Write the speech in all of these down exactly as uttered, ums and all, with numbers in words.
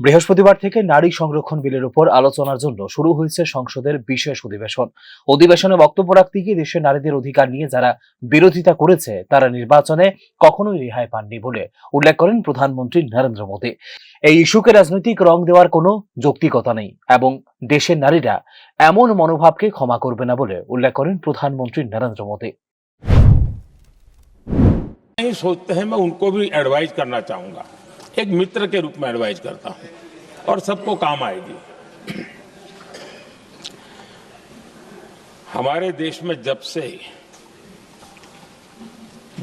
বৃহস্পতিবার থেকে নারী সংরক্ষণ বিলের উপর আলোচনার জন্য শুরু হয়েছে সংসদের বিশেষ অধিবেশন। অধিবেশনে বক্তব্য রাখতে গিয়ে দেশের নারীদের অধিকার নিয়ে যারা বিরোধিতা করেছে, তারা নির্বাচনে কখনোই রেহাই পাননি বলে উল্লেখ করেন প্রধানমন্ত্রী নরেন্দ্র মোদী। এই ইস্যুকে রাজনৈতিক রং দেওয়ার কোনো যৌক্তিকতা নেই এবং দেশের নারীরা এমন মনোভাবকে ক্ষমা করবে না বলে উল্লেখ করেন প্রধানমন্ত্রী নরেন্দ্র মোদী। नहीं सोचते हैं, मैं उनको भी एडवाइज करना चाहूंगा। एक मित्र के रूप में एडवाइज करता हूं और सबको काम आएगी। हमारे देश में जब से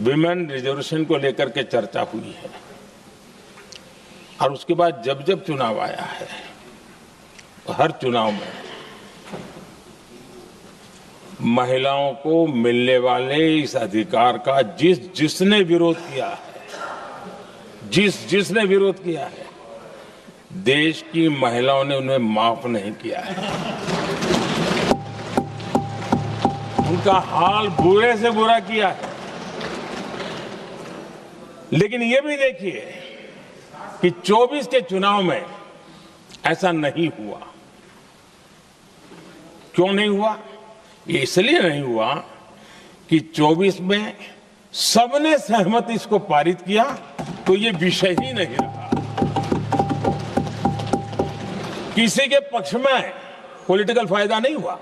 विमेन रिजर्वेशन को लेकर के चर्चा हुई है और उसके बाद जब जब चुनाव आया है, हर चुनाव में महिलाओं को मिलने वाले इस अधिकार का जिस जिसने विरोध किया है, जिस जिसने विरोध किया है, देश की महिलाओं ने उन्हें माफ नहीं किया है। उनका हाल बुरे से बुरा किया है। लेकिन ये भी देखिए कि चौबीस के चुनाव में ऐसा नहीं हुआ। क्यों नहीं हुआ? ये इसलिए नहीं हुआ कि चौबीस में सबने सहमति इसको पारित किया, तो ये विषय ही नहीं रहा। किसी के पक्ष में पॉलिटिकल फायदा नहीं हुआ,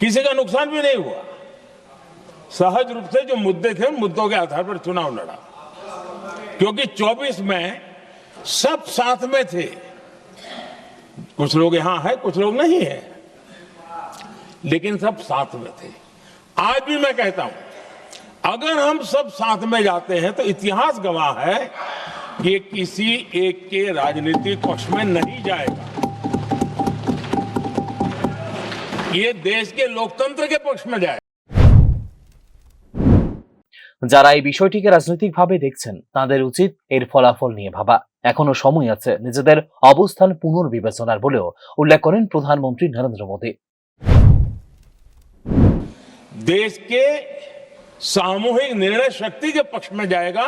किसी का नुकसान भी नहीं हुआ। सहज रूप से जो मुद्दे थे, उन मुद्दों के आधार पर चुनाव लड़ा, क्योंकि चौबीस में सब साथ में थे। कुछ लोग यहां हैं, कुछ लोग नहीं हैं, लेकिन सब साथ में थे। आज भी मैं कहता हूं, अगर हम सब साथ में जाते हैं तो इतिहास गवाह है कि ये किसी एक के राजनीतिक पक्ष में नहीं जाएगा, ये देश के लोकतंत्र के पक्ष में जाएगा। যারা এই বিষয়টিকে রাজনৈতিকভাবে দেখছেন, তাদের উচিত এর ফলাফল নিয়ে ভাবা। এখনো সময় আছে নিজেদের অবস্থান পুনর্বিবেচনার বলেও উল্লেখ করেন প্রধানমন্ত্রী নরেন্দ্র মোদী। देश के सामूहिक निर्णय शक्ति के पक्ष में जाएगा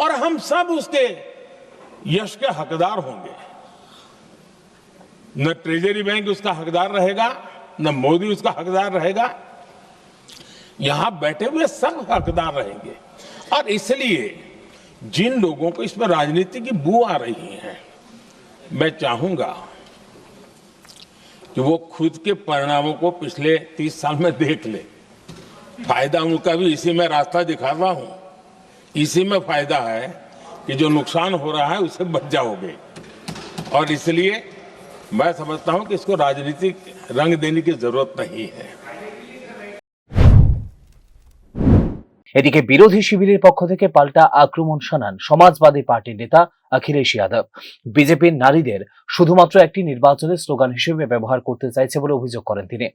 और हम सब उसके यश के हकदार होंगे। न ट्रेजरी बैंक उसका हकदार रहेगा, न मोदी उसका हकदार रहेगा। यहां बैठे हुए सब हकदार रहेंगे। और इसलिए जिन लोगों को इसमें राजनीति की बू आ रही है, मैं चाहूंगा कि वो खुद के परिणामों को पिछले तीस साल में देख ले। फायदा उनका भी इसी में रास्ता दिखा रहा हूं। इसी में फायदा है कि जो नुकसान हो रहा है, उससे बच जाओगे। और इसलिए मैं समझता हूं कि इसको राजनीतिक रंग देने की जरूरत नहीं है। এদিকে বিরোধী শিবিরের পক্ষ থেকে পাল্টা আক্রমণ শানান সমাজবাদী পার্টির নেতা অখিলেশ যাদব। বিজেপির নারীদের শুধুমাত্র একটি নির্বাচনের স্লোগান হিসেবে ব্যবহার করতে চাইছে বলে অভিযোগ করেন তিনি।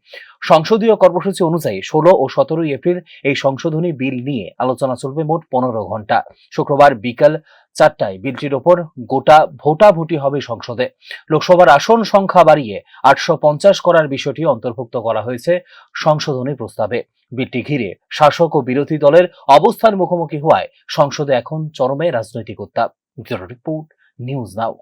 সংসদীয় কর্মসূচি অনুযায়ী ষোলো ও সতেরোই এপ্রিল এই সংশোধনী বিল নিয়ে আলোচনা চলবে মোট পনেরো ঘন্টা। শুক্রবার বিকাল চারটায় বিলটির ওপর গোটা ভোটাভুটি হবে সংসদে। লোকসভার আসন সংখ্যা বাড়িয়ে আটশো পঞ্চাশ করার বিষয়টি অন্তর্ভুক্ত করা হয়েছে সংশোধনী প্রস্তাবে। বিলটি ঘিরে শাসক ও বিরোধী দলের অবস্থার মুখোমুখি হওয়ায় সংসদে এখন চরমে রাজনৈতিক উত্তাপ। Bureau report, news now.